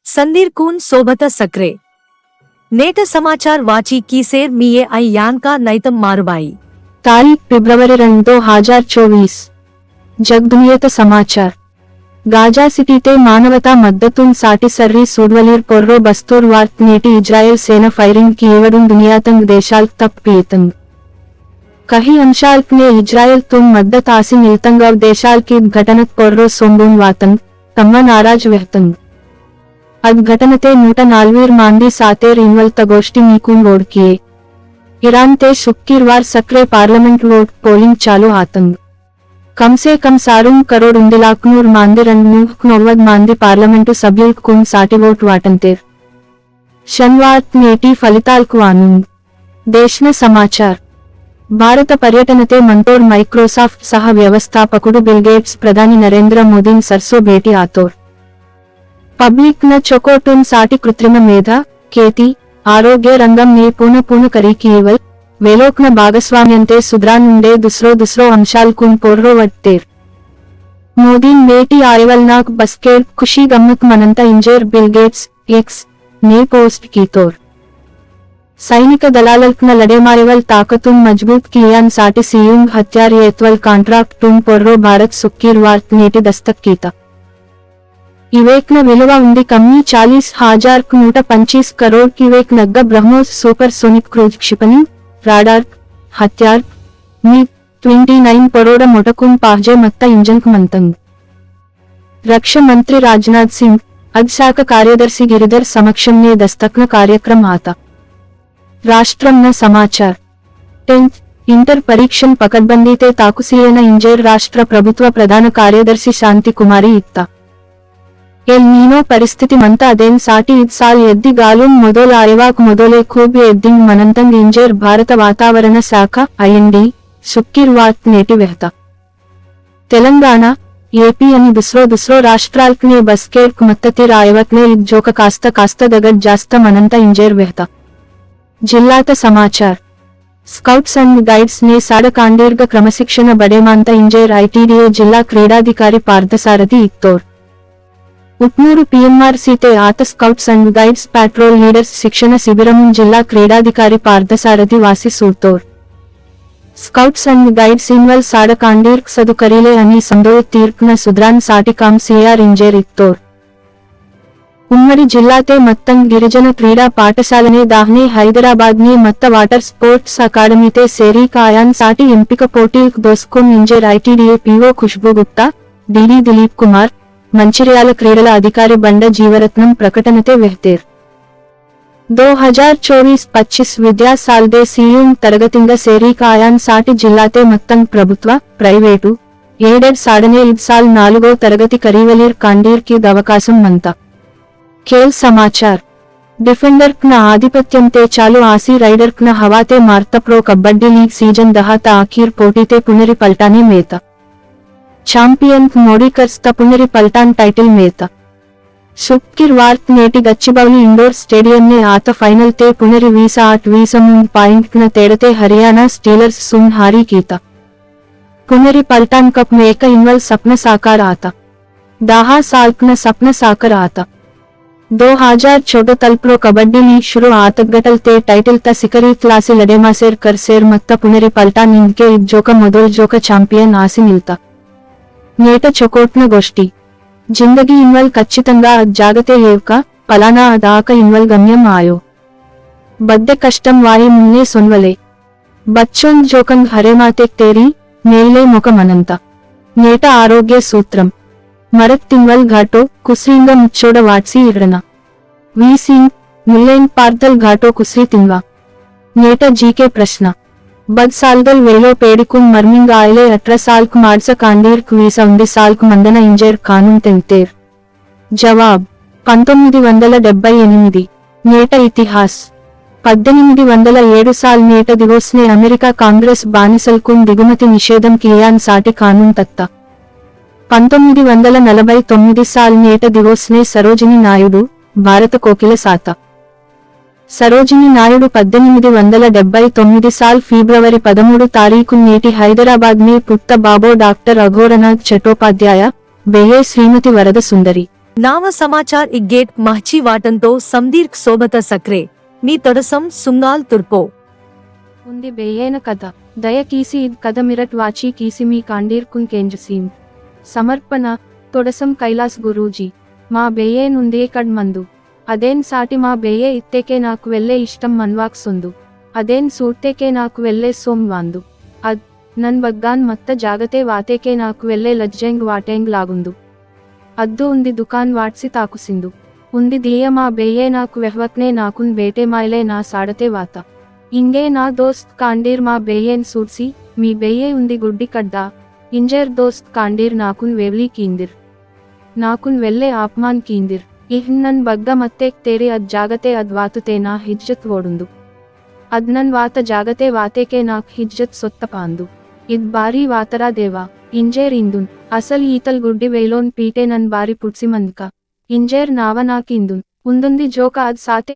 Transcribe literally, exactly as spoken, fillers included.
संदीर कून सोभत सक्रे। नेट समाचार वाची कीसेर मीये आई यान का नैतम मारुबाई। तारीख फिब्रवरी रंड दो हजार चौबीस। जग दुनियत समाचार। गाजा सिटी ते मानवता मद्दतुन साटी सर्री सूडवलीर पोर्रो बस्तूर वार्त नेटी इजरायल सेना फायरिंग कीवडुन दुनियातंग देशाल तप पीतंग। कही अंशाल्क ने इजरायल तुन मद्दत आसी मिलतंग और देशाल की घटनत पोर्रो सोंबुन वातंग, तम्मा नाराज वहतंग। अद घटनते नूटा नालवीर मांदी सातेर इनवल तगोष्टी मीकुन वोड किए। ईरान ते शुक्किरवार सक्रे पार्लियामेंट वोट पोलिंग चालू आतंग। कम से कम सारुंग करोड़ उंदिलाकनूर मांदी रंड नूह नोवद मांदी पार्लियामेंट सभ्युल्क कुन साटी वोट वाटंतेर। शनिवार नेटी फलिताल्क वानुंग। देशना समाचार। भारत पर्यटनते मंतोर Microsoft सह व्यवस्थापकुडु बिल गेट्स प्रधानी नरेंद्र मोदीन सरसो भेटी आतोर। पब्लिक न चोकोटुन साटी कृत्रिम मेधा, खेती, आरोग्य रंगम ने पून पून करी कीवल, वेलोक न भागस्वाम्यंते सुद्रान उंडे दुसरो दुसरो अंशाल कुन पोर्रो वट्टेर। मोदीन भेटी आयवल नाक बस्केट खुशी गम्मत मनंता इंजेर बिल गेट्स, एक्स, ने पोस्ट कीतोर। सैनिक दलालक न लड़े मायवल ताकतुन मजबूत कियान साटी सीयुंग हत्यार येत्वल कॉन्ट्रैक्ट टुन पोर्रो भारत सुक्कीर वार्त नेटी दस्तक कीता। इवेक न विलुवा उंदी कमी चालीस हजार नूटा पंचीस करोड़ की वेक नग्गा ब्रह्मोस सुपरसोनिक क्रूज क्षिपणी, राडार, हत्यार, मिग ट्वेंटी नाइन परोड़ मोटकुन पाहजे मत्ता इंजन मंतंग। रक्षा मंत्री राजनाथ सिंह, अद शाखा कार्यदर्शी गिरिधर समक्षम ने दस्तक न कार्यक्रम आता। राष्ट्रम न समाचार। टेंथ, इंटर परीक्षण पकड़बंदी ते ताकुसीयन इंजेर राष्ट्र प्रभुत्व प्रधान कार्यदर्शी शांति कुमारी इत्ता। एल नीनो परिस्थिति मंता अदेन साटी इद साल एद्दी गालुम मोदोल आयवाक मोदोले खूब एद्दिंग मनंतंग इंजेर भारत वातावरण शाखा, आईएमडी, शुक्किर वार्त नेटी वेहता। तेलंगाणा, एपी अनि दुसरो दुसरो राष्ट्राल्कने बस्केट मत्ततिर आयवकने इद जोक कास्त कास्त दगड जास्त मनंता इंजेर वेहता। जिल्लात समाचार। Scouts and Guides ने साडकांडीर्घ क्रमशिक्षण बडेमांता इंजेर आईटीडीए जिल्ला क्रीडाधिकारी पार्थसारथी इत्तोर। उट्नूरु पीएमआरसी ते आत Scouts and Guides patrol leaders शिक्षण शिबिरमुन जिल्ला क्रीडाधिकारी पार्थसारथी वासी सूतोर। Scouts and Guides इनवल साडकांडीर्घ सदु करीले अनि संदोय तीर्कन सुद्रान साटी काम सीआर इंजेर इत्तोर। उम्मडी जिल्लाते मत्तंग गिरिजन क्रीडा पाठशालने दाहने हैदराबादने मत्त water sports academy ते सेरी कायान साटी एंपिक पोटील्क दोस्कोम इंजेर आईटीडीए पीओ खुशबू गुप्ता, डीडी दिलीप कुमार, मंचिर्याल क्रीडल अधिकारी बंड जीवरत्नम प्रकटनते वेहतेर। दो हजार चौबीस पच्चीस विद्या साल दे सीयूम तरगतिंग सेरी कायान साटी जिल्लाते मत्तंग प्रभुत्व, प्राइवेटु, एडेड साडने इद साल नालुगो तरगति करीवलीर कांडीर की दवकासम मंता। खेल समाचार। डिफेंडर क्न आधिपत्यम ते चालू आसी राइडर क्न हवा ते मार्ता प्रो कबड्डी लीग सीजन दहा ता आखिर पोटी ते पुनेरी पलटाने मेता। चैंपियन मोड़ी कर्स ता पुनेरी पलटान टाइटल मेता। शुक्किर वार्त नेटी गच्चिबौली इंडोर स्टेडियम ने आत फाइनल ते पुनेरी वीसा आठ वीसा मूंद पॉइंट क्न तेड़ते हरियाणा स्टीलर्स सुन हारी कीता। पुनेरी पलटान कप में एक इनवल सपन साकार आता। दहा साल क्न सपन साकार आता। दो हजार चौदह तल प्रो कबड्डी लीग शुरू आत गटल ते टाइटल ता सिकरी क्लासी लडेमा सेर कर सेर मत्ता पुनेरी पलटान इंद के इद जोका मदोल जोका चैंपियन आसी मिलता। नेट चकोटन गोष्टी। जिंदगी इनवल कच्चितंगा अद जागते येवका, पलाना अद आका इनवल गम्यम आयो। बद्दे कष्टम वाही मुन्ने सोनवले। बच्चों जोकंग हरे माते तेरी, मेले मोका मनंता। नेटा आरोग्य सूत्रम। मरत तिंगल घाटो, कुसरिंग मुच्चोड वाटसी इरना। वी सिंह, मुल्लेन पार्दल घाटो कुसरी तिंगा। नेटा जीके प्रश्न। बद सालदल वेलो पेड़िकुन मर्मिंग आयले अठरा साल कुमारसा कांडीर कुवीसा उन्दी साल कुमंदना इंजेर कानून तेंगतेर। जवाब, पंतोम्मिदि वंदल डेब्बै एनिमिदि। नेट इतिहास। पद्देनिमिदि वंदल एडु साल नेट दिवोस्ने अमेरिका कांग्रेस बानिसलकुन दिगुमति निषेधम कियान साटि कानून तत्ता। पंतोम्मिदि वंदल नलबै तोम्मिदि साल नेट दिवोस्ने सरोजिनी नायुडु, भारत कोकिल साता। सरोजिनी नायुडु पद्देनिमिदि वंदल डेब्बै तोम्मिदि साल फिब्रवरी पदमूडु तारीखु नेटि हैदराबाद ने पुट्ट बाबो डॉक्टर अघोरनाथ चट्टोपाध्याय, बेये श्रीमति वरद सुंदरी। नाव समाचार इग्गेट महची वाटंतो समदीर्क सोबत सक्रे, मी तोडसम सुंगाल तुर्पो। उन्दी बेयेन कद, दय कीसी इद कद मिरट वाची कीसी मी कांडीर कुन केंजसीम। समर्पण, तोडसम कैलास गुरूजी, मा बेयेन उन्दी कड मंदु। अदेन साटी मा बेये इत्तेके नाक वेल्ले इष्टम मनवाक सुंदु। अदेन सूट्तेके नाक वेल्ले सोम वांदु। अद, नन बग्गान मत्त जागते वातेके नाक वेल्ले लज्जेंग वाटेंग लागुंदु। अद्दु उन्दी दुकान वाट्सी ताकुसिंदु। उन्दी दिये मा बेये नाक वेहवकने नाकुन बेटे मायले ना साडते वाता। इंगे ना दोस्त कांडीर मा बेयेन सूट्सी, मी बेये उन्दी गुड्डी कड्डा। इंजेर दोस्त कांडीर नाकुन वेवली कींदिर। नाकुन वेल्ले आपमान कींदिर। इहन नन बग्गा मत्तेक तेरे अद जागते अद वातुते ना हिज्जत वोडुंदु। अद नन वात जागते वातेके नाक हिज्जत सोत्त पांदु। इद बारी वातरा देवा, इंजेर इंदुन, असल ईतल गुड्डी वेलोन पीटे नन बारी पुट्सी मंदका। इंजेर नावा नाक इंदुन, उन्दुंदी जोका अद साते